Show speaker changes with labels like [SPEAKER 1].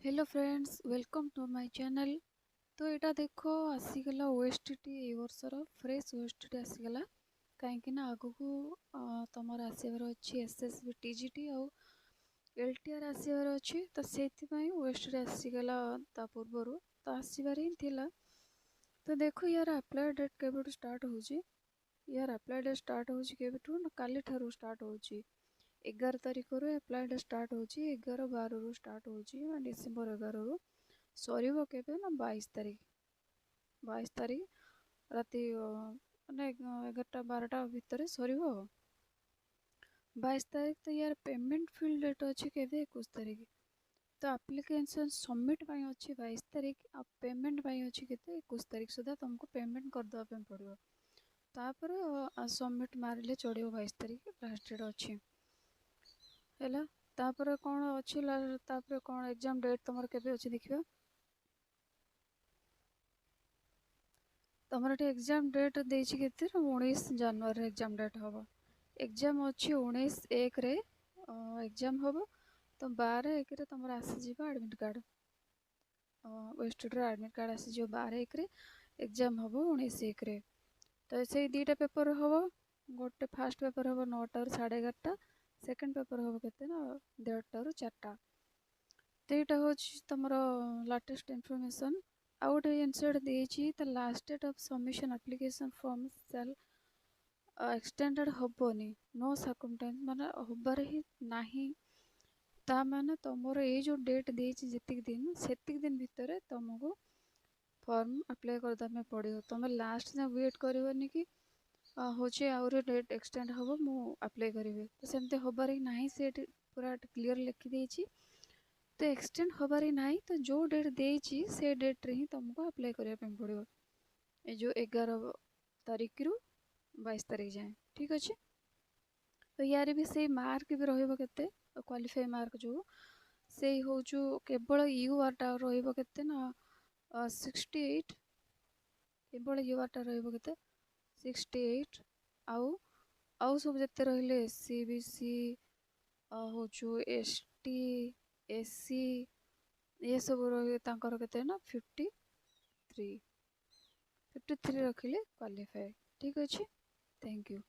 [SPEAKER 1] Hello friends, welcome to my channel. ତ ଏଇଟା ଦେଖ, ଆସିଗଲା ଓଏସଟିଟି। ଏଇ ବର୍ଷର ଫ୍ରେଶ୍ ଓଏସଟିଟି ଆସିଗଲା, କାହିଁକି ନା ଆଗକୁ ତୁମର ଆସିବାର ଅଛି ଏସ୍ଏସ୍ବି ଟିଜିଟି ଆଉ ଏଲ୍ଟିଆର୍ ଆସିବାର ଅଛି। ତ ସେଇଥିପାଇଁ ଓଏସଟିଟି ଆସିଗଲା, ତା ପୂର୍ବରୁ ତ ଆସିବାର ହିଁ ଥିଲା। ତ ଦେଖ, ୟାର ଆପ୍ଲାଏ ଡେଟ୍ କେବେଠୁ ଷ୍ଟାର୍ଟ ହେଉଛି? ୟାର ଆପ୍ଲାଏ ଡେଟ୍ ଷ୍ଟାର୍ଟ ହେଉଛି କେବେଠୁ ନା କାଲିଠାରୁ ଷ୍ଟାର୍ଟ ହେଉଛି। 11 ତାରିଖରୁ ଆପ୍ଲାଏ ଡେଟ୍ ଷ୍ଟାର୍ଟ ହେଉଛି, 11/12ରୁ ଷ୍ଟାର୍ଟ ହେଉଛି, ଡିସେମ୍ବର 11ରୁ। ସରିବ କେବେ ନା 22 ତାରିଖ। 22 ତାରିଖ ରାତି ମାନେ 11ଟା 12ଟା ଭିତରେ ସରିବ ଆଉ, 22 ତାରିଖ। ତ ୟାର ପେମେଣ୍ଟ ଫିଲ୍ ଡେଟ୍ ଅଛି କେବେ? 21 ତାରିଖ। ତ ଆପ୍ଲିକେସନ୍ ସବମିଟ୍ ପାଇଁ ଅଛି 22 ତାରିଖ ଆଉ ପେମେଣ୍ଟ ପାଇଁ ଅଛି କେତେ? 21 ତାରିଖ ସୁଦ୍ଧା ତୁମକୁ ପେମେଣ୍ଟ କରିଦେବା ପାଇଁ ପଡ଼ିବ। ତାପରେ ସବମିଟ୍ ମାରିଲେ ଚଳିବ। 22 ତାରିଖ ଲାଷ୍ଟ ଡେଟ୍ ଅଛି। ହେଲା, ତାପରେ କ'ଣ ଅଛି? ତାପରେ କ'ଣ ଏକ୍ଜାମ୍ ଡେଟ୍ ତୁମର କେବେ ଅଛି ଦେଖିବା। ତୁମର ଏଠି ଏକ୍ଜାମ୍ ଡେଟ୍ ଦେଇଛି କେତେ ନା 19 ଜାନୁଆରୀରେ ଏକ୍ଜାମ୍ ଡେଟ୍ ହେବ। ଏକ୍ଜାମ୍ ଅଛି 19/1ରେ ଏକ୍ଜାମ୍ ହେବ। ତ 12/1ରେ ତୁମର ଆସିଯିବ ଆଡ଼ମିଟ୍ କାର୍ଡ଼, ୱେଷ୍ଟର ଆଡ଼ମିଟ୍ କାର୍ଡ଼ ଆସିଯିବ 12/1ରେ। ଏକ୍ଜାମ୍ ହେବ 19/1ରେ। ତ ସେଇ ଦୁଇଟା ପେପର୍ ହେବ। ଗୋଟେ ଫାର୍ଷ୍ଟ ପେପର୍ ହେବ 9ଟାରୁ 11:30, ସେକେଣ୍ଡ ପେପର୍ ହେବ କେତେ ନା 1:30ରୁ 4ଟା। ତ ଏଇଟା ହେଉଛି ତୁମର ଲାଟେଷ୍ଟ ଇନଫର୍ମେସନ୍। ଆଉ ଗୋଟେ ଜିନିଷ ଏଠି ଦେଇଛି, the last date of submission application form shall extended ହେବନି, ନୋ ସର୍କମଷ୍ଟାନ୍ସ, ମାନେ ହେବାର ହିଁ ନାହିଁ। ତା ମାନେ ତୁମର ଏଇ ଯେଉଁ ଡେଟ୍ ଦେଇଛି ଯେତିକି ଦିନ, ସେତିକି ଦିନ ଭିତରେ ତୁମକୁ ଫର୍ମ ଆପ୍ଲାଏ କରିଦେବା ପାଇଁ ପଡ଼ିବ। ତୁମେ ଲାଷ୍ଟ ଯାଏଁ ୱେଟ୍ କରିବନି କି ହେଉଛି ଆହୁରି ଡେଟ୍ ଏକ୍ସଟେଣ୍ଡ ହେବ, ମୁଁ ଆପ୍ଲାଏ କରିବି। ତ ସେମିତି ହେବାର ହିଁ ନାହିଁ। ସେ ଏଠି ପୁରା କ୍ଲିଅର୍ ଲେଖିଦେଇଛି। ତ ଏକ୍ସଟେଣ୍ଡ ହେବାର ହିଁ ନାହିଁ। ତ ଯେଉଁ ଡେଟ୍ ଦେଇଛି, ସେ ଡେଟ୍ରେ ହିଁ ତୁମକୁ ଆପ୍ଲାଏ କରିବା ପାଇଁ ପଡ଼ିବ, ଏ ଯେଉଁ 11 ତାରିଖରୁ 22 ତାରିଖ ଯାଏଁ। ଠିକ୍ ଅଛି? ତ ୟାର ବି ସେଇ ମାର୍କ ବି ରହିବ କେତେ? କ୍ୱାଲିଫାଏ ମାର୍କ ଯେଉଁ ସେଇ ହେଉଛି, କେବଳ you ଆର୍ଟା ରହିବ କେତେ ନା 68। କେବଳ you ଆର୍ଟା ରହିବ କେତେ? 68। ଆଉ ସବୁ ଯେତେ ରହିଲେ, ଏସ୍ ଇ ବି ସି ହେଉଛୁ, ଏସ୍ ଟି, ଏସ୍ ସି, ଏସବୁ ରହିବେ, ତାଙ୍କର କେତେ ନା 53। 53 ରଖିଲେ କ୍ୱାଲିଫାଏ। ଠିକ୍ ଅଛି, thank you.